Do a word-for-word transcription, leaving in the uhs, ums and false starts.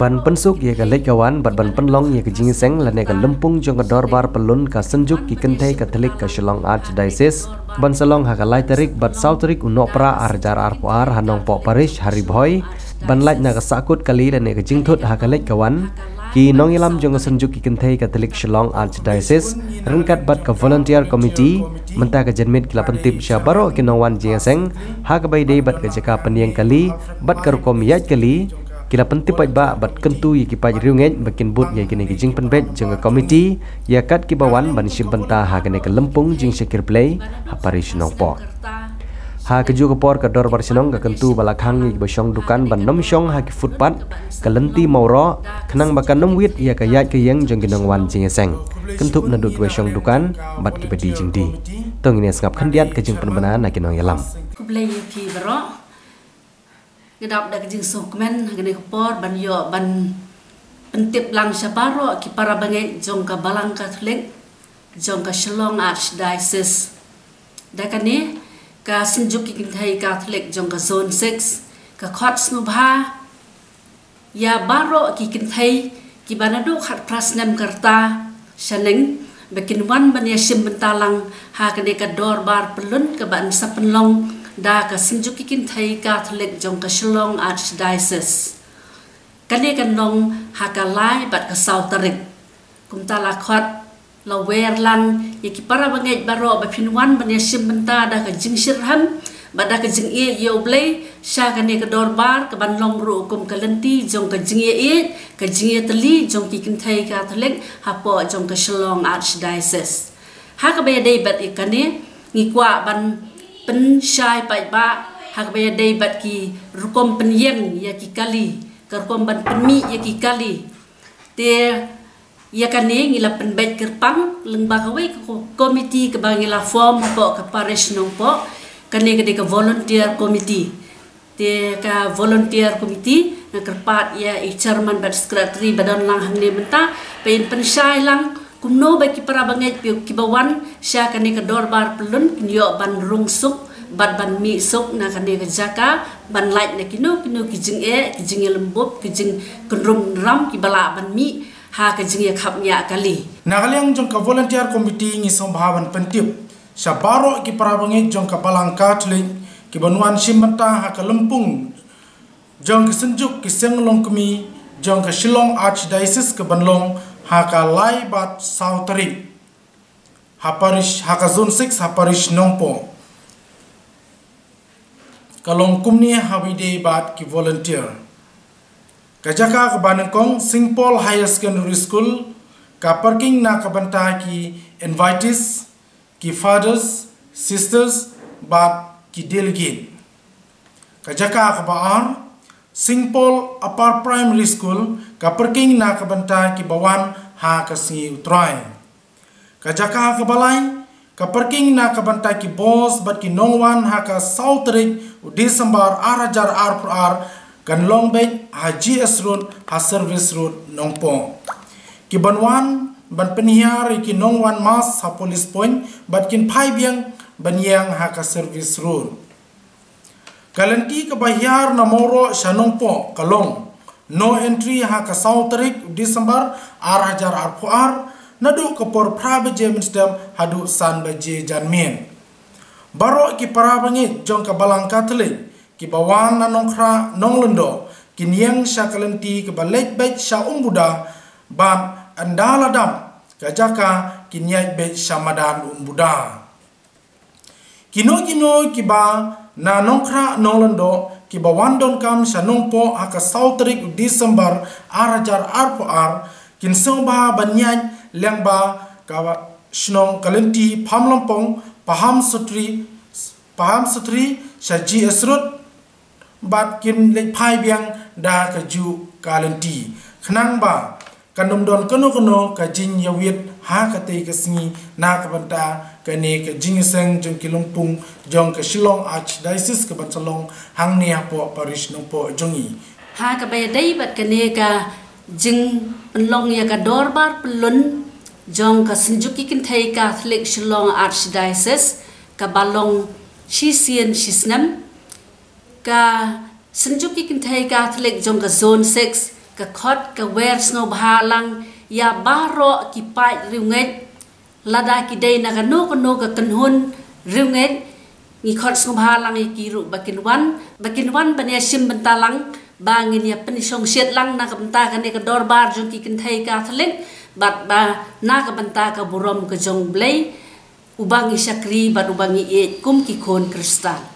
Ban pynsuk ïa ka leit ka wan bad ban pynlong ïa ka jingïaseng lane ka lympung jong ka dorbar pyllun ka Synjuk ki Kynthei Katholik ka Shillong Archdiocese, ban sa long ha ka lai tarik bad saw tarik u Nohprah ar hajar arphew ar ha Nongpoh Parish ha Ri Bhoi, ban lait na ka sahkut kali lane ka jingthut ha ka leit ka wan. Ki nongïalam jong ka Synjuk ki Kynthei Katholik Shillong Archdiocese ryngkat bad ka Volunteer Committee mynta ka janmiet ki la pyntip sha baroh ki nongwan jingïaseng ha kaba ïadei bad ka jaka pynïeng kali bad ka rukom ïaid kali. Ki la pyntip paidbah bad kyntu ïa ki paid riewngeit ba kin bud ïa kine ki jingpynbeit jong ka komiti ïa kat kiba wan ban shim bynta ha kane ka lympung jingshakri Blei ha Parish Nongpoh. Ha kajuh ka por ka dorbar shnong ka kyntu ba la khang ïa kiba shong dukan ban nym shong ha ki footpath, ka lynti mawroh, khnang ba kan nym wit ïa ka ïaid ka ïeng jong ki nongwan jingïaseng. Kynthup naduh kiba shong dukan bad kiba die jingdie. To ngin ïa sngap khyndiat ka jingpynbna na ki nongïalam. Khublei ïa phi baroh. Nga dap da ka jingsngewkmen ha kane ka por ban ïoh ban pyntip lang sha baroh ki para bangeit jong ka Balang Katholik jong ka Shillong Archdiocese. Da kane ka Synjuk ki Kynthei Katholik jong ka Zone six ka khot sngewbha ïa baroh ki kynthei kiba naduh khatphra snem ka rta shaneng ba kin wan ban ïashim bynta lang ha kane ka dorbar pyllun kaba yn sa pynlong da ka Synjuk ki Kynthei Katholik jong ka Shillong Archdiocese. Kane kan long ha ka lai bad ka saw tarik. Kumta la khot, la wer lang ïa ki para bangeit baroh ba phin wan ban ïashim bynta da ka jingshitrhem bad da ka jingïeit ïa U Blei sha kane ka dorbar kaban long ruh kum ka lynti jong ka jingïeit, ka jingïatylli jong ki kynthei Katholik hapoh jong ka Shillong Archdiocese. Ha kaba ïadei bad ïa kane, ngi kwah ban pynshai paidbah ha kaba ïadei bad ki rukom pynïeng ïa ki kali, ka rukom ban pynmih ïa ki kali. Te ïa kane ngi la pynbeit kyrpang lyngba kawei ka ko-, komiti kaba ngi la form hapoh ka Parish Nongpoh, kane ka dei ka Volunteer Committee. Te ka Volunteer Committee nga kyrpad ïa i Chairman bad Secretary ba don lang hangne mynta ba in pynshai lang kumno ba ki para bangeit kiba wan sha kane ka dorbar pyllun kin ïoh ban rung suk bad ban mih suk na kane ka jaka ban lait na kino kino ki jingeh, ki jingïalymbup, ki jingkynrum ram kiba lah ban mih ha ka jingïakhapngiah kali. Na ka liang jong ka Volunteer Committee ngi sngewbha ban pyntip sha baroh ki para bangeit jong ka Balang Katholik kiban wan shim bynta ha ka lympung jong ka Synjuk ki Seng Longkmie jong ka Shillong Archdiocese kaban long ha ka lai bad saw tarik ha Parish, ha ka Zone six ha Parish Nongpoh. Ka long kumne ha kaba ïadei bad ki volunteer. Ka jaka kaba nyngkong, Saint Paul Higher Secondary School, ka parking na ka bynta ki invitees, ki fathers, sisters bad ki delegate. Ka jaka kaba ar, Saint Paul Upper Primary School, ka parking na ka bynta kiba wan ha ka sngi U Trai. Ka jaka kaba lai, ka parking na ka bynta ki bos bad ki nongwan ha ka saw tarik u December ar hajar arphew ar kan long beit ha G S Road ha Service Road Nongpoh. Kiban wan ban pynhiar ïa ki nongwan mass ha Police Point bad kin phai biang ban ïeng ha ka Service Road. Ka lynti kaba hiar na Mawroh sha Nongpoh ka long no entry ha ka saw tarik December ar hajar arphew ar, naduh ka por phra baje mynstep haduh san baje janmiet. Baroh ki para bangeit jong ka Balang Katholik kiba wan na Nongkhrah Nonglyngdoh kin ïeng sha ka lynti kaba leit beit sha Umbuda bad ynda la dap ka jaka kin ïaid beit sha madan Umbuda. Kino kino kiba na Nongkhrah Nonglyngdoh kiba wan donkam sha Nongpoh ha ka saw tarik December ar hajar arphew ar kin sngewbha ban ïaid lyngba ka shnong ka lynti Phamlampong, Paham Sutri, Paham Sutri sha G S Road bad kin leit phai biang da kajuh ka lynti khnang ba kan ym don kano kano ka jingïawit ha katei ka sngi na ka bynta kane ka jingïaseng jong ki lympung jong ka Shillong Archdiocese kaban sa long hangne hapoh Parish Nongpoh jong ngi. Ha kaba ïadei bad kane ka jingpynlong ïa ka dorbar pyllun jong ka Synjuk ki Kynthei Katholik Shillong Archdiocese kaba long shisien shisnem, ka Synjuk ki Kynthei Katholik jong ka Zone six Ka khot ka wer sngewbha lang ïa baroh ki paid riewngeit, lada ki dei na kano kano ka kynhun riewngeit. Ngi khot sngewbha lang ïa ki ruh ba kin wan, ba kin wan ban ïa shim bynta lang, ba ngin ïa pynshongshit lang na ka bynta kane ka dorbar jong ki kynthei Katholik, bad ba na ka bynta ka burom ka jong U Blei, uba ngi shakri bad uba ngi ïeit kum ki khun Khristan.